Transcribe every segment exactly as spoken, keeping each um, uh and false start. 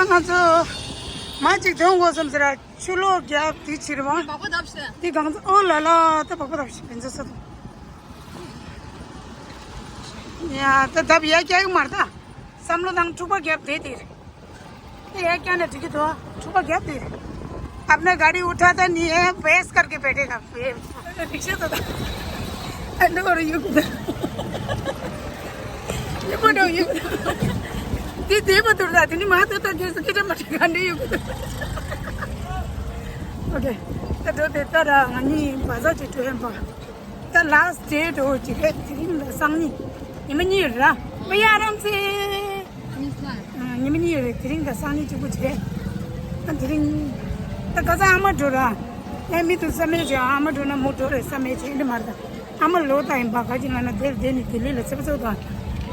ང་ཚོ་མ་གཅིག་དོན་དགོས་བསམ་ཟེར་ར་ཆུ་ལོག་རྒྱབ་དེ་ཕྱིར་བ། འདི་གང་ཚོ་ཨོ་ལ་ལ་ད་བག་པ་བདབ་ཤི་བེན་ཚོ་ས་དང་། ཡ་ད་བདབ་ཡ་རྒྱག་ཡོད་མ་རེད་ད། བསམ་བློ་དང་འཁྲུག་པ་རྒྱབ་དེ་དེ་རེད། ཡ་རྒྱག་ན་འགྲིག་གི་འདུག་འཁྲུག་པ་རྒྱབ་དེ་རེད། अपना गाड़ी उठाता नहीं है, भैंस करके बैठेगा। ये रिक्शा तो था। अंडर और युग था। ये बड़ा युग था। दे दे बतुर था, तेरी माँ तो था जैसे कि जब मटे गांडे युग था। ओके। तो दो देता रहा, नी बाजार चिट्टू है बा। ད་ལཱ་སི་ཊི་ཌེ་ཊི་འོ་གཅིག་རེད། དེ་རིང་ལ་སང་ཉིན་ཉི་མ་གཉིས་རེད་ར། མི་ཡ་རང་ཚེ་ཉི་མ་གཉིས་རེད། དེ་རིང་ད་སང་ཉིན་གཅིག་པུ་བྱས། ཨ་དེ་རིང་ད་ག་ས་ཨ་མ་འགྲོ་ར། ཡང་མི་དུ་བསམ་མེད་བྱས། ཨ་མ་འགྲོ་ན་མོ་འགྲོ་རེད་བསམ་མེད་བྱས། འདི་མ་རེད། ཨ་མ་ལོ་ད་ཡིན་པ་ག་ཅིག་ལ་ན་དེར་བསྡད་ནས་དེ་ལས་ལ་ཚེ་པ་ཚོ་དང་།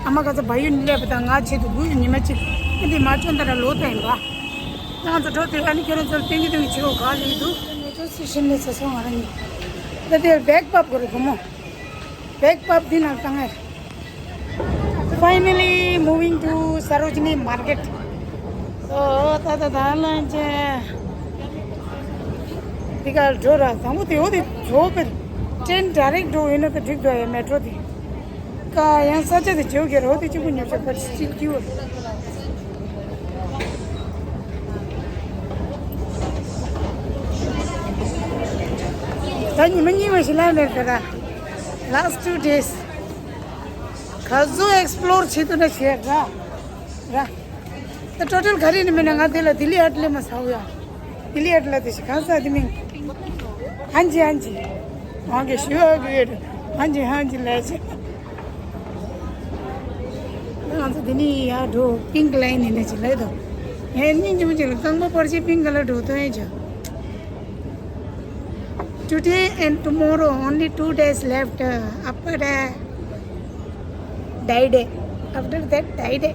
ཨ་མ་ག་ཚ་བ་ཡུན་སླེབས་པ་དང་ང་ཆེད་དུ་དགུ་ཡི་ཉི་མ་གཅིག་ཨ་འདི་མ་ཆོན་ད་ར་ལོ་ད་ཡིན་པ། ང་ཚོ་འགྲོ་དེ་ཨ་ནི་ཁྱེད་རང་ཚོར་སྟོན་གྱི་སྟོན་གྱི་ཆེ་བོ་ག་ལས་འདུག་ནས་ཚོ་སི་ཤིན་ལས་ཚ་སོང་ང་རང་ཉིད། ད་དེར་བེག་པབ་གོ་རུ་གོ་མོ། བེག་པབ་འདི་ནང་བཏང་ངེར། Finally moving to Sarojini Market. ཨོ་ད་ད་ད་ལན་ཅེ། འདི་ག་འགྲོ་ར་དང་པོ་དེ་འོ་དེ་འགྲོ་པར། ཊེན་ཌའི་རེག་འགྲོ་ཡིན་ན་ད་འགྲིག་འདུག་ཡ་མེ་ཊོ་དེ། ཀ་ཡང་ས་ཆ་དེ་བྱེའུ་གེ་རོ་དེ་གཅིག་པུ་ཉོ་ཆོག་པ་སི་ཊི་ལི་ཀིའུར། ད་ཉི་མ་གཉིས་པ་ཞིག་ལ་མེད་ད་ར། Last two days ག་ཚོད་ཨེག་སི་པི་ལོར་བྱེད་ཐུབ་ན་བྱེད་ར། ར། ད་ཊོ་ཊལ་ག་རེ་ནི་མིན་ན་ང་དེ་ལ་ལྡི་ལི་ཨ་ཊི་ལེ་མ་ཟ་འོ་ཡ། ལྡི་ལི་ཨ་ཊི་ལེ་དེ་ཞིག་གང་ཟ་དེ་མིན། ཧན་ཇི་ཧན་ཇི། ང་གི་ཞུ་བ་གི་ཡོད། ཧན་ཇི་ཧན་ཇི་ལས་ཆེ། ང་ཚོ་དེ་ནི་ཡ་འགྲོ་པིང་ལའིན་ནི་ནི་ཅི་ལས་དོ། ངས་སྙིང་རྗེ་མོ་ཅིག་ལ་རྐང་པ་པར་ཆས་པིང་ག་ལ་འགྲོ་ཐོན་ཡ་ཅོ། Today and tomorrow, only two days left. After that, die day. After that, die day.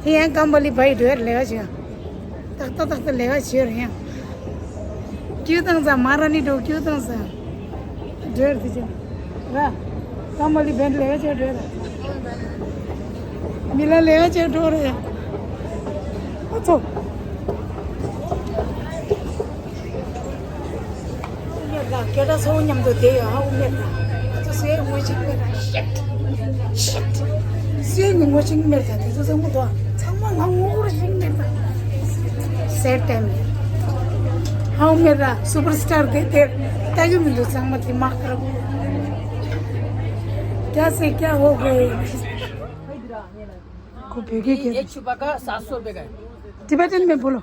དེ་ཡང་ཀམ་པ་ལི་བའི་འགྲོ་ཡར་ལས་ཀ་བྱེད། ཏག་ཏག་ཏག་ཏག་ལས་ཀ་བྱེད་རེད་ཡང་། ཀྱུ་བཏང་ཙང་མ་ར་ནི་འགྲོ་ཀྱུ་བཏང་ཙང་། འགྲོ་ཡར་དེ་བྱེད། ར། ཀམ་པ་ལི་བའི་ལས་ཀ་བྱེད་འགྲོ་ཡར། མི་ལ་ལས་ཀ་བྱེད་འགྲོ་རེད། ཨ་ཚོ། སྐད་གྲགས་ཚོ་མཉམ་དུ་བསྡད་ཡོད་ཨ། དབུ་མེད་ད། ཚོ་སའི་ངོ་ཤེས་མེད་ད། ཤིཊ། ཤིཊ། སའི་ངོ་ཤེས་མེད་ད། དེ་ཚོ་ཚང་མ་དོ། ཚང་མ་ང་ངོ་ཤེས་མེད་ད། སེ་ཊེམ། ཧའུ་མེད་ད། སུ་པར་སི་ཊར་དེ་དེ་ལྟ་རྒྱུ་མི་འདུག་ཚང་མ་དེ་མ་ཁར། क्या से क्या हो गए? को भेगे ये के एक छुपा का सात सौ रुपए का है। टिबेटन में बोलो।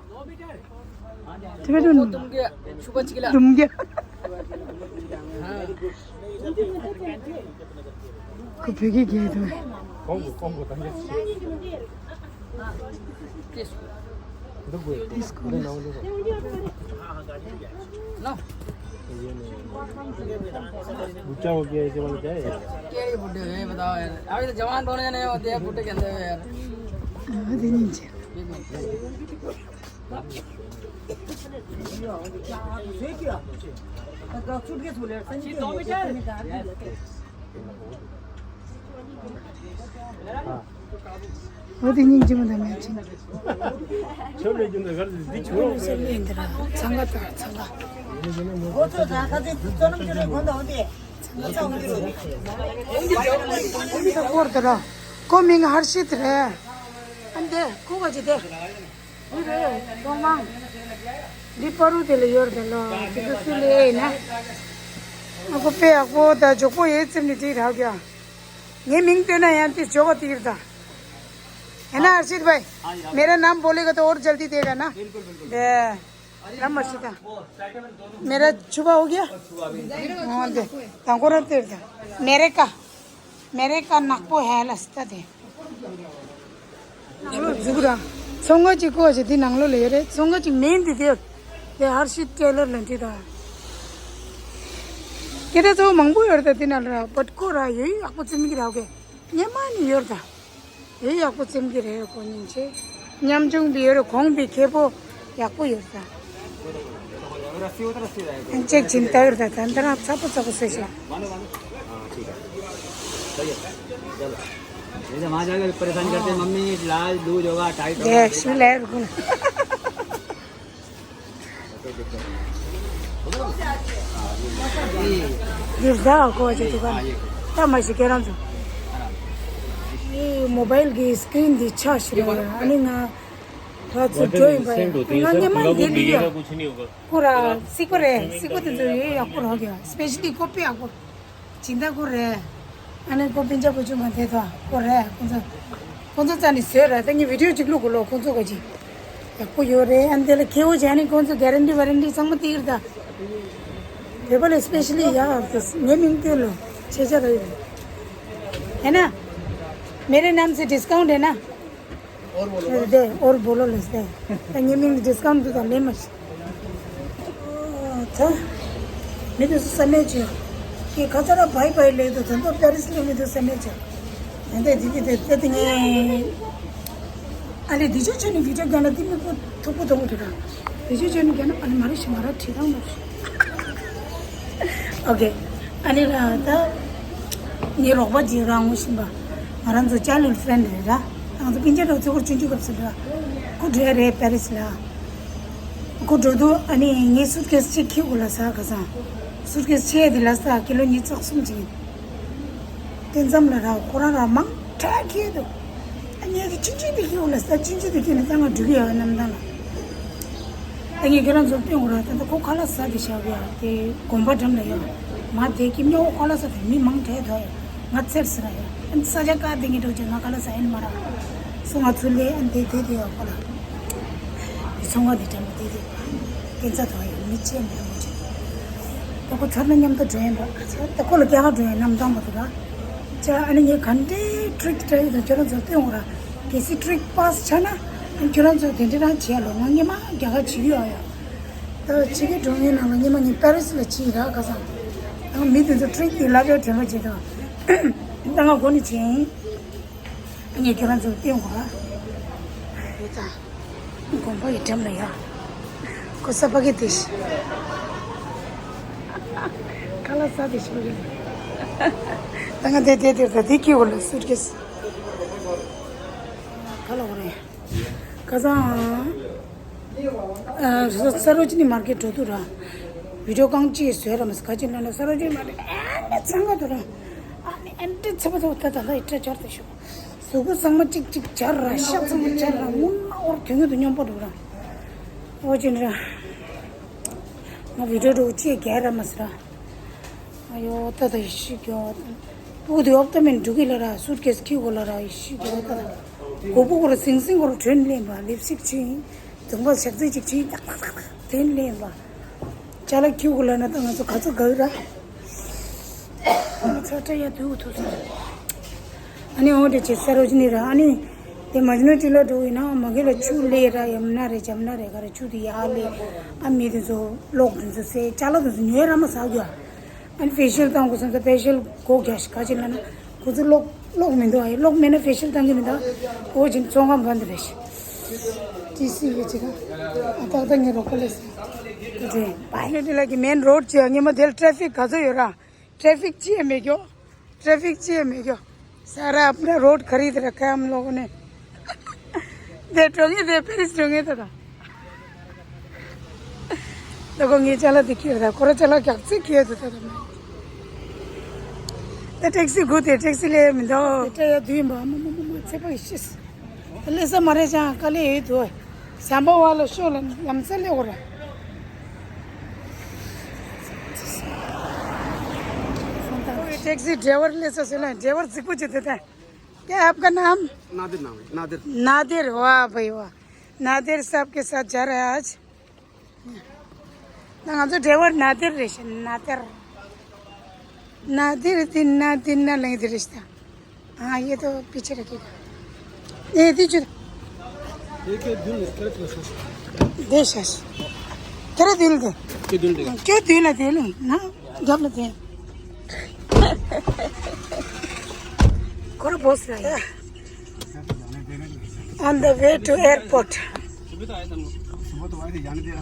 टिबेटन वो में। तुम के छुपा चिकला। तुम क्या? हाँ। को भेगे के तुम्हें। कौन को, कौन को तंगे। किस? इसको ना। बुच्चा हो गया, ऐसे वाला क्या है? क्या ही बुड्ढे हैं, बताओ यार। अभी तो जवान दोनों जने होते हैं, बुड्ढे कहते हैं यार। हाँ, दिन नीचे। ཨོ་དེ་སྙིང་རྗེ་མོ་དང་མེད་ཅིང་། ཆོས་ལས་རྒྱུ་འདི་གར་འདི་ཆོས་ལས་ཟེར་ལས་འདི་ར་ཚང་ག་དང་ཚང་ག། ཚང་ག་ཚང་ག་སྐོར་དེ་ར། ཁོ་མིང་ཧར་ཤིད་རེད། ཨ་འདི་ཁོ་ག་ཅི་དེ། འདི་རེད་གདོང་མང་། འདི་པ་རུ་དེ་ལ་ཡོད་རེད་ལོ། དེ་ཚོ་སུ་ལས་ཡིན་ན། ཨ་ཁོ་དཔེ་ཡག་པོ་དང་མགྱོགས་པོ་ཡོད་ཙམ་ནི་དེ་རག་ཡ། ངའི་མིང་བཏོན་ན་ཡང་དེ་འཇོག་ག་དེ་ཡིར་ད། है ना हर्षित भाई? मेरा नाम बोलेगा तो और जल्दी देगा ना? बिल्कुल, बिल्कुल। दे। नाम हर्षित है। मेरा छुपा हो गया? हाँ, दे। तंगोरा तेरे था। मेरे का। मेरे का नकपो है लस्ता दे। ནང་ལོགས་འཛུགས་ར། ཚོང་ཁང་གཅིག་བཀོག་བྱས་དེ་ནང་ལོགས་ལ་ཡོད་རེད། ཚོང་ཁང་གཅིག་མིན་དེ་དེ། དེ་ཧར་ཤིད་ཊེ་ལར་ལ་འདི་དང་། སྐད་ཆ་གཙོ་བོ་མང་པོ་ཡོད་རེད་ད་དེ་ནང་ལ་ར། བཊ་ཁོ་ར་ཡོད་ཡག་པོ་བཙེམ་གི་ར་གས། སྙན་མ་ནི་ཡོད་རེད་ད། ཡོད་ཡག་པོ་བཙེམ་གི་རེད་གོ་སྙིང་རྗེ། ཉམ་ཆུང་བི་ཡོད་རེད། གོང་བི་ཁེ་པོ་ཡག་པོ་ཡོད་རེད་ད། ཅེག་བྱིན་ལྟ་ཡོད་རེད་ད། ད་འདི་རང་ཚ་པོ་ཚ་པོ་བཟོས་ཤག हाँ, ठीक है। सही है। चलो। नहीं तो वहाँ जाकर परेशान करते हैं, मम्मी, लाल लूज होगा, टाइट होगा। देख, सुन ले, रुको। འདིར་ཟ་གོ་བ་ཅིག་འདུག་ག་ད་མ་ཤི་ཁྱེད་རང་ཚོ། ཨེ་མོ་བལ་གྱི་སི་ཀི་རིན་འདི་ཆག་ཤི་རེད། ཨ་ནི་ང་ད་ཚོ་འགྲོ་ཡིན་པ་ཡིན། ང་སྔོན་མ་འདི་ལི་ཡ་ཁོ་ར་སི་ཀོ་རེད། སི་ཀོ་དེ་ཚོ་ཡོད་ཡག་པོ་རོགས་གི་སི་པེ་ཤལ་ལི་ཁོ་དཔེ་ཡག་པོ། སྦྱིན་བདག་ཁོ་རེད། ཨ་ནི་ཁོ་སྤུན་ཆ་བུ་ཆུང་གང་དེ་ཐོག་ཁོ་རེད། ཁོ་ཚོ་ཁོ་ཚོ་རྩ་ནས་བཟོས་རེད། ད་ངས་བི་ཌི་ཡོ་གཅིག་བླུག་དགོས་ལོ། ཁོ་ཚོ་ག་ཅིག་ཡག་པོ་ཡོད་རེད། ཨ་ནི་དེ་ལ་ཁེ་བོ་བྱས་ནས་ཁོ་ཚོ་གེ་རན་ཊི་ཝ་རན་ཊི་ཚང་མ་སྟེར་ད། བོད་པ་ལ་སི་པེ་ཤལ་ལི་ཡག་ངའི་མིང་བཏོན་ལོ། ཆེ་ཆ་རེད། है ना? मेरे नाम से डिस्काउंट है ना? और बोलो। दे, और बोलो ले दे। ངའི་མིང་ལ་ཌི་སི་ཀའུན་ཊི་འདུག་ད་ལེན་མ་ཤེས། ད་མི་དེ་ཚོ་བསམ་མེད་བྱོས། ཁྱེད་ཁ་ཚ་ར་བྷའི་བྷའི་ལས་དོ་ད་མདོ་པེ་རི་སི་ལས་མི་དེ་ཚོ་བསམ་མེད་བྱོས། ཡང་དེ་དེ་དེ་དེ་དེ་ངས་ཨ་ལས་དེ་ཆོ་ཆོ་ནི་བི་ཌི་ཡོ་རྒྱག་ན་དེ་མི་ཁོ་ཐུག་པོ་ཐུག་པོ་དེ་ར། དེ་ཆོ་ཆོ་ནི་རྒྱག་ན་ཨ་ལས་མ་རེད་ཤི་མ་ར་ཁྲི་རང་མ་རེད། ཨོ་ཁེ། ཨ་ནི་ར་ད། ངའི་རོགས་པ་ཅིག་རང་ངོ་ཤེས་པ། ང་རང་ཚོ་ཅཱ་ལུ་ཕྲེན་རེད་ར། ང་ཚོ་སྤུན་ཀྱག་འདྲ་བོ་ཚོ་སྐོར་ཆུང་ཆུང་སྐབས་སུ་འདྲ། ཁོ་འགྲོ་ཡ་རེད་པེ་རི་སི་ལ། ཁོ་འགྲོ་དུས་ཨ་ནི་ངའི་སུཊ་ཀེ་སི་གཅིག་ཁྱེར་དགོས་ལབ་ས་ག་ས། སུཊ་ཀེ་སི་ཆེ་དེ་ལ་ས་ཀི་ལོ་ཉིས་རྩ་གསུམ་ཅིག་ཡིན། དེ་མཚམས་ལ་ར་ཁོ་རང་ར་མང་དྲགས་ཁྱེར་འདུག་ཨ་ངས་དེ་ཆུང་ཆུང་དེ་ཁྱེར་དགོས་ལབ་ས། ཆུང་ཆུང་དེ་ཁྱེར་ནས་ད་ང་འགྲོ་གི་ཡོད་གནམ་ཐང་ལ། ད་ངས་ཁྱོད་རང་ཚོར་སྟོན་དགོས་ར། ད་ལྟ་ཁོ་ཁ་ལག་ཟ་དེ་བཞག་ཡ་དེ་དགོན་པ་འགྲམ་ལ་ཡོད། མ་དེ་ཀྱི་མཉམ་པོ་ཁ་ལག་ཟ་དེ་མི་མང་དྲགས་འདུག་ཡ། ང་ཚེར་ཟེར་ར་ཡ། ཨ་ནི་ས་ཆ་བཀག་བསྡད་མཁན་འདྲ་བོ་ཅིག་ང་ཁ་ལག་ཟ་ཡ་ནི་མ་ར། སོ་ང་ཚོ་ལས་ཨ་ནི་དེ་དེ་དེ་ཡོད་ཁོ་ལ། དེ་ཚོང་ཁང་དེ་འགྲམ་ལ་དེ་དེ་སྐྱེ་འཚར་དུ་ཡོད་མི་ཆེ་མི་འདྲ་བོ་ཅིག་ད་ཁོ་ཚར་ན་མཉམ་དུ་འགྲོ་ཡིན་པ། ད་ཁོ་ལ་སྐྱེལ་ག་འགྲོ་ཡ་གནམ་ཐང་མ་ཐུབ་ར། ཅག་ཨ་ནི་ངས་ག་འདྲའི་ཊི་རིག་སྤྲད་ཡོད་དང་ཁྱོད་རང་ཚོར་སྟོན་དགོས་ར། གལ་སྲིད་ཊི་རིག་པཱ་སི་ཆགས་ན་ཨ་ནི་ཁྱོད་རང་ཚོས་དེ་འདྲ་རང་བྱེད་ཡ་ལོ། ང་སྔོན་མ་རྒྱ་གར་བྱེད་ཀྱི་ཡོད་ཡ། ད་ཕྱི་རྒྱལ་གྲོང་ཁྱེར་ནང་ལ་སྔོན་མ་ངས་པེ་རི་སི་ལ་ཕྱིན་ཡིན་ར་ཁ་སང་། ཨ་མི་དེ་ཚོ་ཊི་རིག་གི་ལབ་ཡ་དྲན་པ་བྱེད་དང་། ད་ང་གོ་ནས་བྱས་ཡིན། ཨ་ངས་ཁྱོད་རང་ཚོར་སྟོན་དགོས་ར། ཡོད་ད། དགོན་པ་ཡི་འགྲམ་ལ་ཡ། ཁོ་ས་ཕ་གི་དེ་ཤི། ཁ་ལག་ཟ་དེ་ཤི་བ་རེད། ད་ང་དེ་དེ་དེ་ད་དེ་ཁྱི་བོ་ལ་སུཊ་ཀེ་སི། ཁ་ལག་བོ་རེད། ཁ་སང་། ཨ་ས་ས་རོ་ཇི་ནི་མར་ཀེ་ཊི་འགྲོ་དུས་ར། བི་ཌི་ཡོ་རྐང་གཅིག་བཟོས་ར་མ་ཟ་ག་ཅི་ལ་ན་ས་རོ་ཇི་ནི་མར་ཀེ་ཊི་ཨ་ནི་ཚང་ག་དུ་ར། ཨ་ནི་ཨ་འདྲི་ཚ་པོ་ཚ་པོ་ད་ད་ད་ཡི་ཏྲ་ཅར་དེ་ཤོག་གཟུགས་པོ་གཙང་མ་གཅིག་གཅིག་སྦྱར་ར། ཤ་གཙང་མ་སྦྱར་ར། དངུལ་ན་འོར་དོན་གྱི་དུ་སྙོམས་པོ་འགྲོ་ར། ཨོ་ཅི་འདྲ། ང་བི་ཌི་ཡོ་འགྲོ་ཅེས་རྒྱལ་ར་མ་ཟེར་ར། ཨ་ཡོ་ད་ད་ཡི་ཤི་གྱོ། སྤུ་གུ་དེ་ཨོབ་ཏ་མེན་འགྲོ་གི་ལ་ར། སུཊ་ཀེ་སི་ཁྱི་གོ་ལ་ར་ཡི་ཤི་གྱོ་ད་ད། གོ་སྤུ་གོ་ར་སིང་སིང་གོ་ར་དྲོན་ལེན་པ། ལིབ་སི་ཊིག་ཕྱིན། རྫོང་པ་ཞག་རྩི་ཅིག་ཕྱིན། ཏག་ཏག་ཏག་ཏག་དྲོན་ལེན་པ། ཅ་ལག་ཁྱི་གོ་ལ་ན་ད་ང་ཚོ་ག་ཚོད་དགའ་གི་ར། ཚ་ཚ་ཡ་དུས་ཐུག་སོང་། ཨ་ནི་འོ་དེ་ཅེ་ས་རོ་ཇི་ནི་ར། ཨ་ནི་དེ་མ་ཇི་ནོ་ཊི་ལ་འགྲོ་ཡིན་ན་མ་གི་ལ་ཆུ་ལས་ར། ཡམ་ན་རེད་ཇམ་ན་རེད་ག་རེ་ཆུ་དེ་ཡ་ལས། ཨ་མི་དེ་ཚོ་གློག་དེ་ཚོ་སེ་ཅ་ལག་དེ་ཚོ་ཉོས་ར་མ་ཟ་དགོས། ཨ་ནི་ཕེ་ཤལ་བཏང་དགོས་སམ་ད་ཕེ་ཤལ་སྒོ་རྒྱག་ཤི་ག་ཅི་ལ་ན་ཁོ་ཚོ་གློག་གློག་མི་འདུག་ཨ་ཡི་གློག་མེད་ན་ཕེ་ཤལ་བཏང་གི་མི་འདུག་འོ་ཅིན་ཚོང་ཁང་བ་འདི་རེད་ཤི། ཏི་སི་ཡོད་ཅི་ག་ཨ་ཏག་ཏག་ངའི་རོགས་པ་ལས་སེ་དེ་བའི་ལེ་ཏི་ལ་གི་མེན་རོཌ་ཅི་ཨ་ཉི་མ་དེ་ལ་ཊེ་ཕིག་ག་ཚོད་ཡོད་ར། ཊེ་ཕིག་ཅི་ཡང་མེད་གྱོ། ཊེ་ཕིག་ཅི་ཡང་མེད་གྱོ། سارا اپنا روڈ خرید رکھا ہے ہم لوگوں نے۔ དེ་གྲོང་ཁྱེར་དེ་པེ་རིས་གྲོང་ཁྱེར་དེ་དང་། ད་ཁོ་ངའི་ཅ་ལག་དེ་ཁྱེར་ད་ཁོ་ར་ཅ་ལག་རྒྱག་རྩིས་ཁྱེར་དུ་ད་དང་། ད་ཊེག་སི་སྒུག་དེ་ཊེག་སི་ལས་མི་འདུག་དེ་ཡ་དུས་མ་མ་མ་མ་ཚེ་པ་ཡི་ཤེས། ལེ་ས་མ་རེ་ཅང་ཀ་ལེ་ཡོད་དུ། ཟམ་པ་བ་ལ་ཤོ་ལ་ལམ་ས་ལེ་འོ་ར། ཊེག་སི་ཌ་རའི་ཝར་ལེ་ས་སོ་ལ་ཌ་རའི་ཝར་རྫིག་པོ་ཅིག་དེ་ད། क्या आपका नाम? नादिर नाम है, नादिर। नादिर, वाह भाई वाह। नादिर साहब के साथ जा रहा है आज। ང་ཚོ་ཌ་རའི་ཝར་ནཱ་དིར་རེད་ཤག་ནཱ་དིར། ནཱ་དིར་དེ་ནཱ་དིར་ནཱ་ལེང་དེ་རེད་ཤག་ཨ་ཡེ་དོ་པི་ཆེ་ར་ཀི་ད། ཨེ་དེ་ཅུ། དེ་ཀེ་དུན་ནི་ཀེ་རེ་ཏི་ལ་ཤ། དེ་ཤ་ཤ། ཀེ་རེ་དུན་དེ། ཀེ་དུན་དེ། ཀེ་དུན་ལ་དེ་ལེ་ན་རྒྱབ་ལ་དེ། ཁོ་ར་བོས་ར་ཡ། On the way to airport.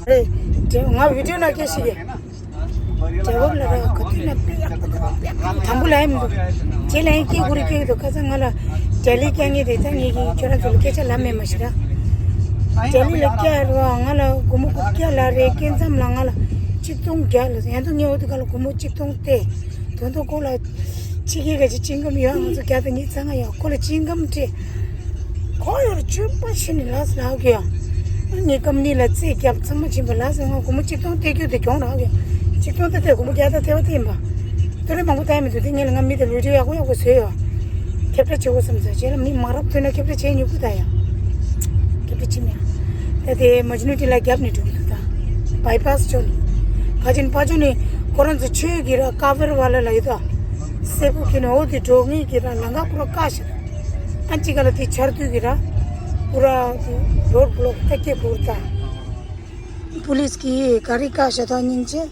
རེད། དེ་ང་བི་ཌི་ཡོ་ནང་སྐད་ཞིག་གི་དེ་བོར་ལ་ར་ག་དུས་ན་པི་ཡག་པོ་འདུག་དང་པོ་ལ་ཡིན་འདུག་ཅེ་ལ་ཡིན་སྐད་ཁུར་སྐད་འདུག་ཁ་སང་ང་ལ་ཏེ་ལི་སྐད་ངེས་དེ་ད་ངེས་ཀྱི་ཁྱོད་རང་ཚོ་ལ་སྐད་ཆ་ལབ་མེད་མ་ཤི་ར། ལྡི་ལི་ལ་བསྐྱལ་རོགས། ང་ལ་སྒོར་མོ་དགུ་བརྒྱ་ལ་རེ་སྐྱེལ་མཚམས་ལ་ང་ལ་ཆིག་སྟོང་བརྒྱ་ལ་ཡང་དུ་ངས་འོ་དུ་ག་ལ་སྒོར་མོ་ཆིག་སྟོང་སྟེ། དོན་དུ་ཁོ་ལ་ཕྱི་རྒྱལ་ག་ཅིག་སྤྱིན་སྒམ་ཡོད། ང་ཚོ་བརྒྱ་དང་ཉི་ཤུ་རྩ་ལྔ་ཡོད། ཁོ་ལ་སྤྱིན་སྒམ་སྤྲད། ཁོ་ཡོད་ཆོས་པ་ཤི་ནི་ལ་ཟླ་གི་ཡ། ངས་ཀམ་ནི་ལ་རྩིས་རྒྱབ་ཚང་མ་ཕྱིན་པ་ལ་ཟེར། ང་སྒོར་མོ་ཆིག་སྟོང་སྟེ་རྒྱུ་དེ་གྱོང་རག་གི། ཆིག་སྟོང་སྟེ་སྟེ་སྒོར་མོ་བརྒྱ་དང་སྟེ་བ་སྟེ་ཡིན་པ། དོ་རེ་མང་པོ་ད་ཡ་མི་འདུག་དེ་ངས་ལ་ང་མི་དེ་ལུས་རྒྱུ་ཡག་པོ་ཡག་པོ་བཟོས་ཡོད། ཁྱབ་བསྒྲགས་བྱེད་དགོས་བསམ་ས་བྱས་ལ་མི་མང་རབས་ཐོན་ན་ཁྱབ་བསྒྲགས་བྱེད་མྱུར་པོ་ད་ཡ། ཁྱབ་བསྒྲགས་བྱེད་མི་ཡ། ད་དེ་མ་ཇི་ནུ་ཏི་ལ་རྒྱབ་ནས་འགྲོ་གི་འདུག་ད་བའི་པ་སི་ཆོ་ནི། ག་ཅིན་པ་ཆོ་ནི་ཁོ་རང་ཚོ་ཆོས་ཀྱི་ར་ཀ་བེར་བ་ལ་ལ་ཡོད་ད། སེ་བུ་ཁི་ནི་འོ་དེ་འགྲོ་ངེས་ཀྱི་ར་ལམ་ཁ་པུ་ར་བཀག་ཤི། ཨ་ཅི་ག་ལ་དེ་ཆར་དུས་ཀྱི་ར་པུ་ར་རོཌ་བློག་ད་སྐྱེ་བུར་ད། པུ་ལིས་ཀྱིས་ག་རི་བཀག་ཤ་ཐག་སྙིང་རྗེ།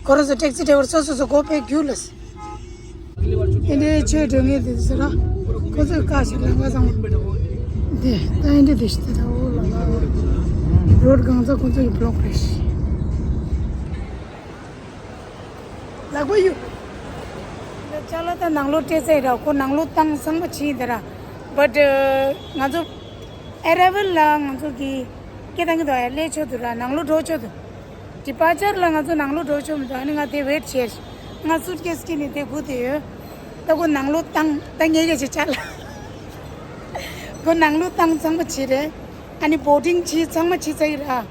ཁོ་རང་ཚོ་ཊེག་སི་ཌ་རའི་ཝར་སོ་སོ་སོ་སྒོ་ཕྱེ་རྒྱུ་ལ། ཨེ་འདྲའི་ཆོས་སྒྲོན་ངེས་དེ་ཟེར་ར། ཁོ་ཚོས་བཀག་ཤ་ལམ་ཁ་བཟང་བོ། དེ་ད་ཨེ་འདྲ་དེ་ཞིག་དེ་ད་འོ་ལ་ལ་ལ། རོཌ་གང་ཚ་ཁོ་ཚོ་ཡི་བློག་རེད། ལག་པ་གཡུག་ཅ་ལག་ད་ནང་ལོགས་སྤྲད་ཚར་ར། ཁོ་ནང་ལོགས་བཏང་ཚང་མ་ཕྱིན་དེ་ར། བཊ་ང་ཚོ་ཨེ་རའི་ཝལ་ལ་ང་ཚོ་གི་སྐད་བཏང་གི་འདུག་ཨ་ཡ་སླེབས་ཆོག་འདུག་ར། ནང་ལོགས་འགྲོ་ཆོག་འདུག་ཌི་པ་ཅར་ལ་ང་ཚོ་ནང་ལོགས་འགྲོ་ཆོག་མི་འདུག་ཨ་ནི་ང་དེ་ཝེཊ་བྱས། ང་སུཊ་ཀེས་ཁྱེར་ནས་དེ་སྒུག་བསྡད་ཡོད། ད་ཁོ་ནང་ལོགས་བཏང་ད་ངས་སྐད་ཆ་ཅ་ལག་ཁོ་ནང་ལོགས་བཏང་ཚང་མ་ཕྱིན་རེད། ཨ་ནི་བོར་ཌིང་ཕྱིན་ཚང་མ་ཕྱིན་ཚར་ཡོད་ར།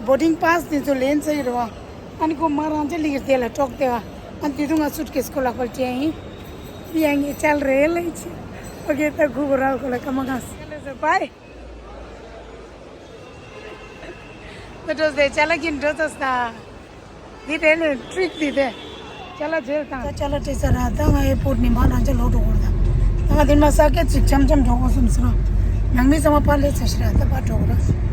བོར་ཌིང་པ་སི་དེ་ཚོ་ལེན་ཚར་ཡོད་རེད་བ། ཨ་ནི་ཁོ་མ་རང་ཅག་ལི་ཡིར་དེ་ལ་ཀྲོག་དེ་བ། ཨ་ནི་དེ་དུས་ང་སུཊ་ཀེས་ཁོ་ལག་པར་སྤྲད་ཡིན། དེ་ཡང་ངས་ཅལ་རེད་ལེ་ཆི། ཨོ་ཀེ་ད་སྒུག་གོ་ར་ཁོ་ལ་ཀ་མ་གང་སི། ལེ་ཟེར་བའི། ད་འགྲོ་ཟེར་ཅ་ལག་གིན་འགྲོ་ཚོ་ས། འདི་རེད་ལེ་ཊི་རིག་འདི་དེ། ཅ་ལག་འཇལ་དང་། ད་ཅ་ལག་སྤྲད་ཚར་ར། ད་ང་ཨེར་པོར་ཊི་ནས་མར་རང་ཅག་ལོག་འགྲོ་དགོས་རེད་ད། ད་ང་དེ་མ་ས་ཀེ་ཅིག་འཆམ་འཆམ་འགྲོ་དགོས་བསམ་སོང་ར། ནང་མི་ཚང་མ་ཕར་སླེབས་ཚར་ཤག་ར། ད་ཕར་འགྲོ་དགོས་ར།